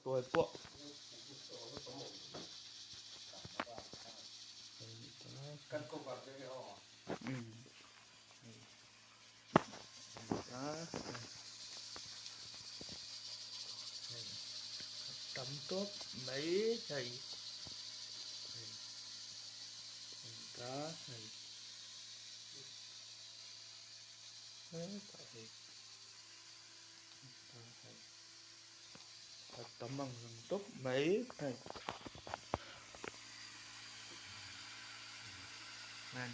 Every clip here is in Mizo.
Tuai pawh. Tam tawp mai hei ta hei hetah hei ta hei. A tam ang reng tawp mai hei hei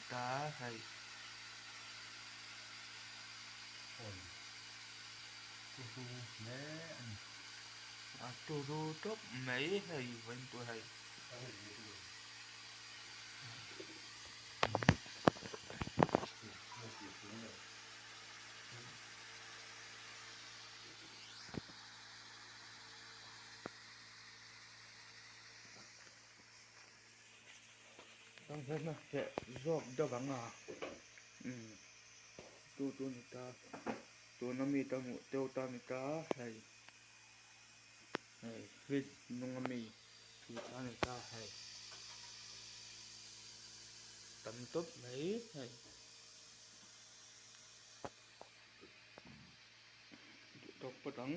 ta hei a turu tawp mai hei vawiin pawh hei. Zawk deuh ang a umm tu tu ni ta tuna mi te hmuh teuh ta ni ta hei. Hei fridge hnung ami tih a ni ta hei tam tawp mai hei duh tawk phawt ang.